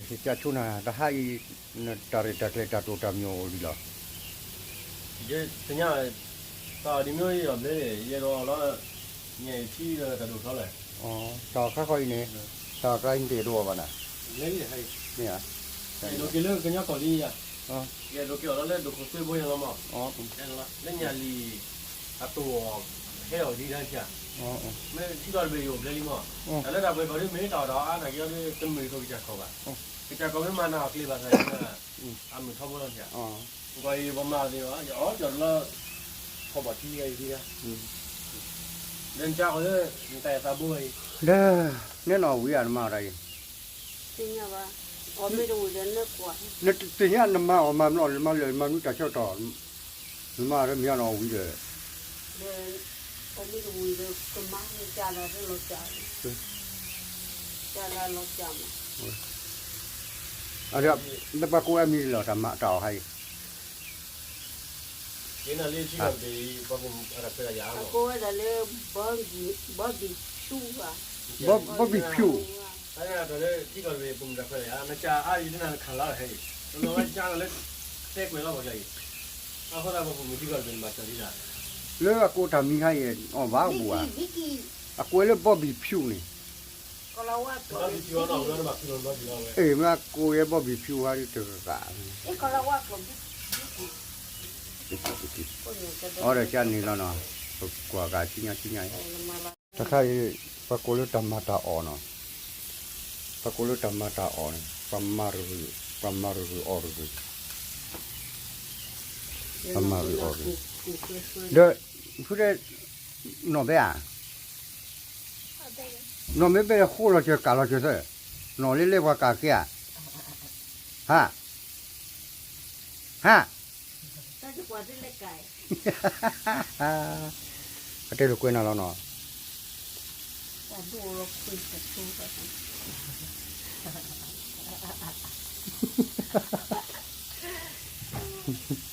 ကၠၢ်ဆိနၤ တဟါအံၤ နတၢ်ရဲၣ်တၢ်ကျဲၤတၢ်တိာ်တၢ်မံၤအိၣ်လံလီၤ. ယသ့ၣ်ညါ တၢ်ဒ်မ့ၢ်အံၤအဘျဲၣ်န့ၣ် ယအဲၣ်ဒိးလီၤ ညၣ်အံၤထံဒီးတၢ်ဒိၣ်ထီလဲၣ်. တၢ်အီၣ်ခါဃီအံၤန့ၣ် တၢ်အီၣ်ကျါအံၤနတအဲၣ်ဒိးအီၣ်ဘၣ်နၤ. မ့ၢ်ဧါ. ယအဲၣ်ဒိးက့ၤလၢကညီကီၢ်လံယၤ. ယအဲၣ်ဒိးက့ၤအီၣ်လီၤလၢဒိၣ်ခိၣ်သွ့ဘိယၤလီၤမး. လၢညၣ်လံၤ အတိာ်အီၣ်ဟဲအီၣ်ဒ်တၢ်န့ၣ်ဧါ. မ့ၢ်ထံကီၢ်တဘ့ၣ်ယအိၣ်ဘျဲၣ်လံမး. တၢ်လၢတၢ်ပှဲၤကီၢ်ဒ်မ့ၢ်တၢ်အီၣ်တၢ်အီအါနာ်က့အီၤဒ် တမုာ်ထိၣ်ကစၢ်ခီၣ်ဘၣ်. ကစၢ်ခီၣ်မ့ၢ်မၤနၤအီၣ်ကျ့ၤဘၣ်သးန့ၣ် အမုာ်ထီဘိလီၤန့ၣ်ဧါ. ကွၢ်အံၤပှၤမၤအီၤသ့ၣ်အီၤ ယအီၣ်ကၠီၣ်တလီၤ ခီၣ်ဘၣ်ထံဂၤအံၤဒ်ဂၤ ဒီးနကၢ်ဃီၤလၢ နတၢ်အဲၣ်သးဘိအံၤ ဒီး နဲနီၣ်ဝံၤဧါ နမၤအီၣ်တၢ်အံၤ သ့ၣ်ညါဘၣ်, အီၣ်မ့ၢ်တဝံၤဒီးနကွၢ်, နတသ့ၣ်ညါ နမၤအီၣ်မၤမနီၣ် နမၤလၢာ်နမၤနွံတၢ်ဆၢကတီၢ်, နမၤအီၣ်တမံၤအီၣ်နီၣ်ဝံၤဒီး ဒီး အီၣ်မ့ၢ်တဝံၤဒီး ကမၤနကၢ်လၢလီၤစၢ်, ကၢ်လၢလီၤစၢ်မး, အဒီး နပှၤကိးဝဲအမံၤလီၤ တၢ်မၤတၢ်အီၣ်ဟါအံၤ ကိးဝဲဒၣ်လၢ ဘီဘံၣ်ဖြူၣ်ဘၣ်, ဘီဘံၣ်ဖြူၣ်, လၢအကိးတၢ်မံၤဟါအံၤ အီၣ်ဘၣ်ဘူးဧါ, အကိးလၢဘီဘံၣ်ဖြူၣ်န့ၣ်, အ့ၣ် မ့ၢ်အကိးဝဲဘီဘံၣ်ဖြူၣ်ဟါဒ်တဂၤ အီၣ်ဒီးကန့ၣ်လီၤနီၤ, ပကွၢ်က့ၤဆူညါဆူညါအံၤ, တခါအံၤ ပှၤကိးလၢတၢ်မၤတၢ်အီၣ်နီၤ, ပှၤကိးလၢတၢ်မၤတၢ်အီၣ်န့ၣ် ပှၤမၤတဂ့ၤ, ပှၤမၤတဂ့ၤအီၣ်တဂ့ၤ, ပှၤမၤတဂ့ၤအီၣ်တဂ့ၤ, ဒီး ဖုတဲ နီၢ်ဘဲဧါ, နီၢ်မ့ၢ်ဘဲဃိလီၤစၢၤကၢ်လီၤစၢၤသၢ, နီၢ်လၢလဲပှၤကၢ်က့ဧါ, ဟါ, ဟါ အတဲလိာ်ကွဲနၤလီၤနီၤ, တၢ်ဒိၣ်လီၤခွံတၢ်ဆိဘၣ်